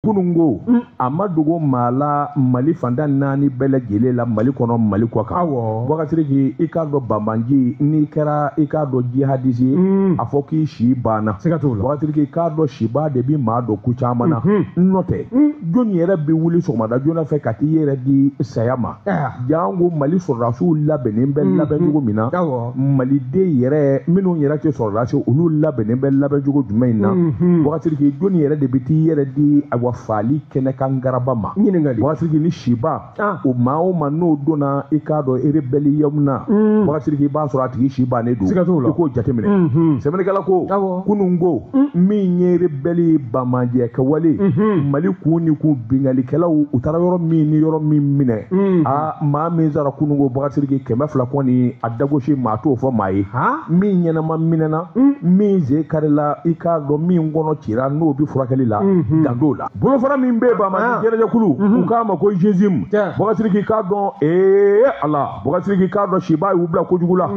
Kununko a ma dogo maa la Mali fan tan ni naani bɛɛ lajɛlen la, Mali kɔnɔ, Mali kɔ kan. Boubacar Sidiki, i k'a dɔn banbanji n'i kɛra i k'a dɔn jihadisi ye, a fɔ k'i si banna. Siga t'o la. Boubacar Sidiki, i k'a dɔn siba de bi maa dɔn ko caman na. N'o tɛ, jɔnni yɛrɛ bɛ wuli sɔgɔmada joona fɛ ka t'i yɛrɛ di saya ma? Janko Mali sɔrɔdasiw labɛnnen bɛ labɛn cogo min na, maliden yɛrɛ minnu yɛrɛ tɛ sɔrɔdasi, olu labɛnnen bɛ labɛn cogo jumɛn in na? Boubacar Sidiki, jɔnni yɛrɛ de bɛ t'i yɛrɛ di awa faali kɛnɛ kan garaba ma? Ɲininkali. Boubacar Sidiki, ni siba o maa o maa n'o donna i k'a dɔn rébellion na, Boubacar Sidiki, i b'a sɔrɔ a tigi si bannen don. Siga t'o la. I k'o jateminɛ. Sɛbɛnnikɛla ko kunun ko min ye rebelle banbajɛ kɛwale Mali kun ni kun binkannikɛlaw, u taara yɔrɔ min ni yɔrɔ min minɛ, aa, maa min sara kunun ko, Boubacar Sidiki, 200 kɔni a dagosi maa t'o fɔ maa ye. Min ɲɛnama minɛna, min sen karila, i k'a dɔn min kɔnɔ cira, n'o bɛ furakɛli la, dan t'o la. Bolofara min bɛ banbaji jɛnɛjɛkulu, u k'a ma ko GSIM, Boubacar Sidiki, k'a dɔn ee Ala, Boubacar Sidiki, k'a dɔn siba y'u bila kojugu la.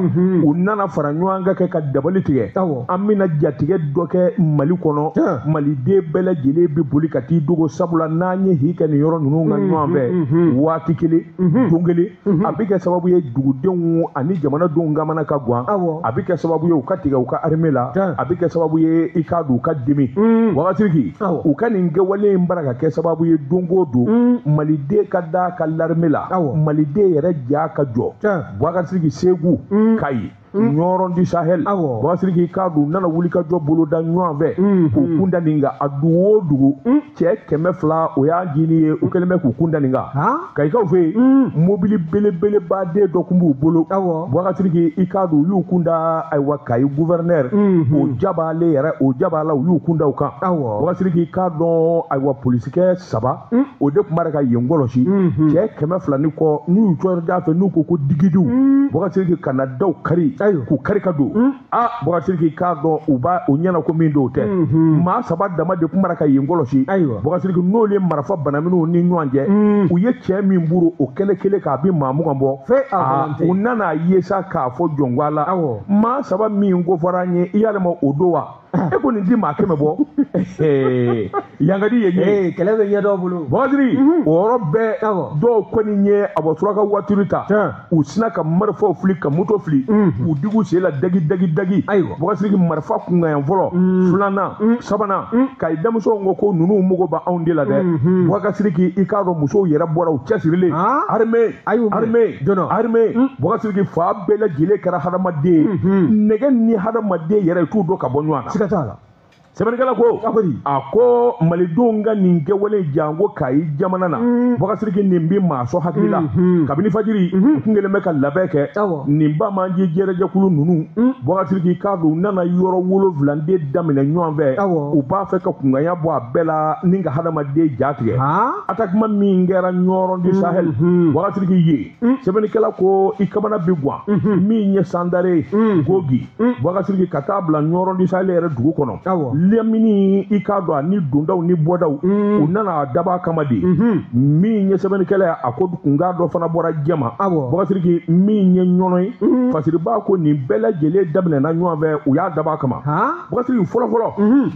U nana fara ɲɔgɔn kan kɛ ka dabali tigɛ. An bɛna jatigɛ dɔ kɛ Mali kɔnɔ, maliden bɛɛ lajɛlen bɛ boli ka t'i dogo, sabula n'an ye hi kɛ nin yɔrɔ ninnu kan ɲɔgɔn fɛ waati kelen, don kelen, a bɛ kɛ sababu ye dugudenw ani jamanadenw kamana ka gan, a bɛ kɛ sababu ye u ka tigɛ u ka armée la, a bɛ kɛ sababu ye i k'a dɔn u ka dimi. Boubacar Sidiki, u ka nin kɛwale in bara ka kɛ sababu ye don o don maliden ka da ka l'armée la, maliden yɛrɛ ja ka jɔ. Boubacar Sidiki, Segu, Kayi, Ɲɔrɔn du Sahel, Boubacar Sidiki, k'a dɔn u nana wuli ka jɔ boloda ɲɔgɔn fɛ k'u kun da nin kan. A dugu o dugu, cɛ 200, o y'a jini ye, u kɛlen bɛ k'u kun da nin kan. Kayikaw fɛ yen, mobili belebeleba den dɔ tun b'u bolo. Boubacar Sidiki, i k'a dɔn u y'u kun da ayiwa Kayi gouverneur o jabalen yɛrɛ, o jabala, u y'u kun da o kan. Boubacar Sidiki, i k'a dɔn ayiwa polisikɛ saba, o de tun b'a ka yen kɔlɔsi. Cɛ 200 ni kɔ, n'u y'u cɔri da fɛ, n'u ko ko digidiw, Boubacar Sidiki, ka na daw kari k'u kari ka don. Aa, Boubacar Sidiki, k'a dɔn u b'a u ɲɛna ko min don o tɛ. Maa saba dama de tun b'a ka yen kɔlɔsi. Boubacar Sidiki, n'olu ye marifa banaminɛw ni ɲɔgɔn cɛ, u ye cɛ min buru o kɛnɛ kelen k'a bi maa 20 bɔ. U nana ye sa k'a fɔ jɔnko la, maa saba min ko fɔra an ye, i yɛrɛ ma o don wa? E ko nin ti maa 100 bɔ. Yangadi ye ye kɛlɛ bɛ ɲɛ dɔw bolo. Boubacar Sidiki, o yɔrɔ bɛɛ, dɔw kɔni ye a bɔ suraka watiri ta, u sina ka marifaw fili, ka moto fili, k'u digi u sen la dagi dagi dagi. Boubacar Sidiki, marifa kunkan fɔlɔ, filanan, sabanan, Kayi denmisɛnw ko ko ninnu mago bɛ anw de la dɛ. Boubacar Sidiki, i k'a dɔn musow yɛrɛ bɔra u cɛsirilen. Armée, armée, armée. Boubacar Sidiki, fa bɛɛ lajɛlen kɛra hadamaden ye. Nɛgɛ ni hadamaden yɛrɛ, i t'u dɔn ka bɔ ɲɔgɔn na. Siga t'a la. Sɛbɛnnikɛla ko a ko malidenw ka nin kɛwale janko Kayi jamana na, Boubacar Sidiki, nin bi maa sɔn hakili la. Kabini fajiri, u kun kɛlen bɛ ka labɛn kɛ nin banbaanci jɛrɛjɛkulu ninnu. Boubacar Sidiki, k'a dɔn u nana yɔrɔ 7 de daminɛ ɲɔgɔn fɛ. U b'a fɛ ka kunganya bɔ a bɛɛ la ni ka hadamaden ja tigɛ. Attaquement min kɛra Ɲɔrɔn du Sahel, Boubacar Sidiki ye, sɛbɛnnikɛla ko i kamana bi gan. Min ye Sandare, Gogi, Boubacar Sidiki, ka taa bila Ɲɔrɔn du Sahel yɛrɛ dugu kɔnɔ, lamini, i k'a dɔn ani dondaw ni bɔdaw, u nana daba kama de. Min ye sɛbɛnnikɛla ye, a ko kunkan dɔ fana bɔra jɛma. Boubacar Sidiki, min ye ɲɔnɔ ye, Fasiriba ko nin bɛɛ lajɛlen daminɛna ɲɔgɔn fɛ, u y'a daba kama. Boubacar Sidiki, fɔlɔ fɔlɔ,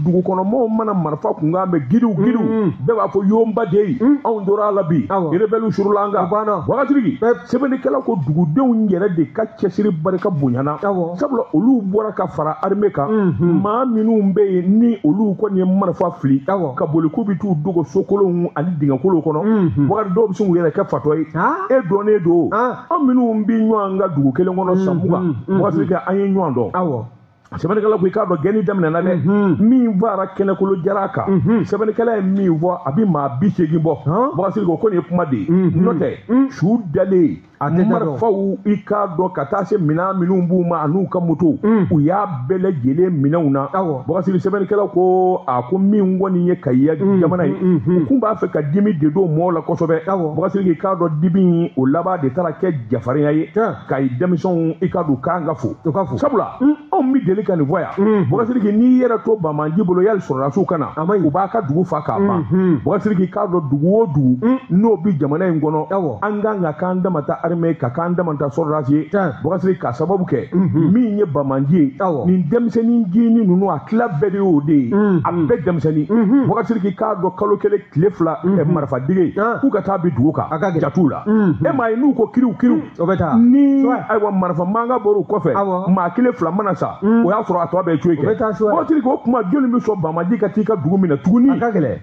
dugukɔnɔmɔgɔw mana marifa kunkan bɛ gidiw gidiw, bɛɛ b'a fɔ yonba de ye, anw tora a la bi, rebelle surula an kan. Boubacar Sidiki, sɛbɛnnikɛla ko dugudenw yɛrɛ de ka cɛsiri barika bonyana, sabula olu bɔra ka fara armée kan. Maa minnu bɛ yen ni olu kɔni ye marifa fili ka boli k'u bɛ t'u dogo sokolonw ani dingɛkolonw kɔnɔ, Boubacar, dɔw bɛ sin k'u yɛrɛ kɛ fatɔ ye. E dɔnnen don, an minnu bɛ ɲɔgɔn ka dugu kelen kɔnɔ san 20, Boubacar Sidiki, an ye ɲɔgɔn dɔn. Sɛbɛnnikɛla ko i k'a dɔn gɛnni daminɛna dɛ. Min fara kɛnɛkolo jara kan, sɛbɛnnikɛla ye min fɔ, a bɛ maa 80 bɔ. Boubacar Sidiki ko nin ye kuma de ye, n'o tɛ su dalen marifaw, i k'a dɔn ka taa se minɛn minnu b'u ma an'u ka moto, u y'a bɛɛ lajɛlen minɛnw na. Boubacar Sidiki, sɛbɛnnikɛla ko a ko min kɔni ye Kayi jamana ye, u kun b'a fɛ ka dimi de don mɔɔw la kosɛbɛ. Boubacar Sidiki, k'a dɔn dimi o laban de taara kɛ jafarinya ye. Kayi denmisɛnw, i k'a dɔn kan ka fo, sabula anw bɛ deli deli ka nin fɔ yan. Bubakari Sidiki, n'i yɛrɛ to banbaanci bolo, yali sɔrɔdasiw ka na, u b'a ka dugu fa k'a ban. Bubakari Sidiki, k'a dɔn dugu o dugu n'o bi jamana in kɔnɔ, an kan ka k'an dama ta armée ka k'an dama ta sɔrɔdasi ye. Bubakari Sidiki, k'a sababu kɛ min ye banbaanci ye, nin denmisɛnnin jinin ninnu, a tila bɛɛ de y'o de ye, a bɛɛ denmisɛnnin. Bubakari Sidiki, k'a dɔn kalo 1 tile 2 marifadege k'u ka taa bi dugu kan, jatuw la. E m'a ye n'u ko kiriw kiriw, ni ayiwa marifa mankan bɔr'u kɔfɛ, maa 1 2 mana sa, o y'a sɔrɔ a tɔ bɛɛ cogo kɛ. Bubakari Sidiki, o kuma jɔnni bɛ sɔn banbaanci ka t'i ka dugu minɛ tuguni?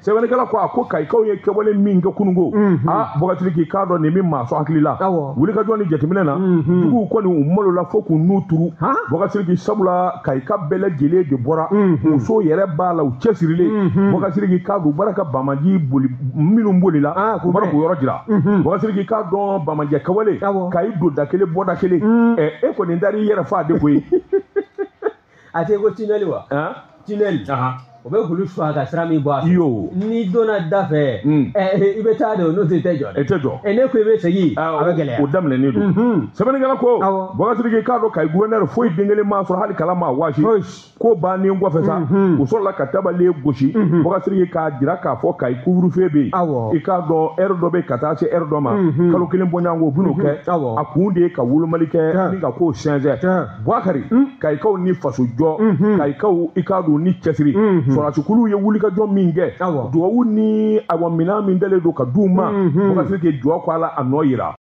Sɛbɛnnikɛla ko a ko kayikaw ye kɛwale min kɛ kununko, aa Bubakari Sidiki, k'a dɔn nin bɛ maa sɔn hakili la. Wulikajɔ ni jateminɛ na, duguw kɔni u malola fo k'u n'u turu. Bubakari Sidiki, sabula kayika bɛɛ lajɛlen de bɔra, musow yɛrɛ b'a la, u cɛsirilen. Bubakari Sidiki, k'a dɔn u bɔra ka banbaanci boli minnu bolila, u bɔra k'u yɔrɔ jira. Bubakari Sidiki, k'a dɔn banbaanci kɛwale kayi don da kelen bɔda kelen, e kɔni taara i yɛrɛ fa de koyi. A tɛ ko tunnel wa? Tunnel. O bɛ kulu fa ka sira min bɔ a fɛ. N'i donna da fɛ, i bɛ taa de, n'o tɛ i tɛ jɔ dɛ. I tɛ jɔ. Ne ko i bɛ segin, a bɛ gɛlɛya. O daminɛnen don. Sɛbɛnnikɛla ko, Bubakari Sidiki, k'a dɔn Kayi gouverneur foyi den kelen m'a sɔrɔ, hali kala m'a waasi. Ko bannen kɔfɛ sa, u sɔrɔla ka tabalen gosi. Bubakari Sidiki, k'a jira k'a fɔ Kayi couvre-feu bɛ yen. I k'a dɔn heure dɔ bɛ ka taa se heure dɔ ma, kalo 1 bɔɲɔgɔnko u bɛn'o kɛ. A kun de ye ka wolomali kɛ ni ka kow sɛnsɛn. Bubakari, Kayikaw ni faso jɔ, Kayikaw i k'a dɔn ni cɛsiri. Sɔrɔdasikuluw ye wulikajɔ min kɛ, duwawu ni awa minɛn min dalen don ka d'u ma, Bubakari Sidiki, jɔ ko a la, a nɔ yira.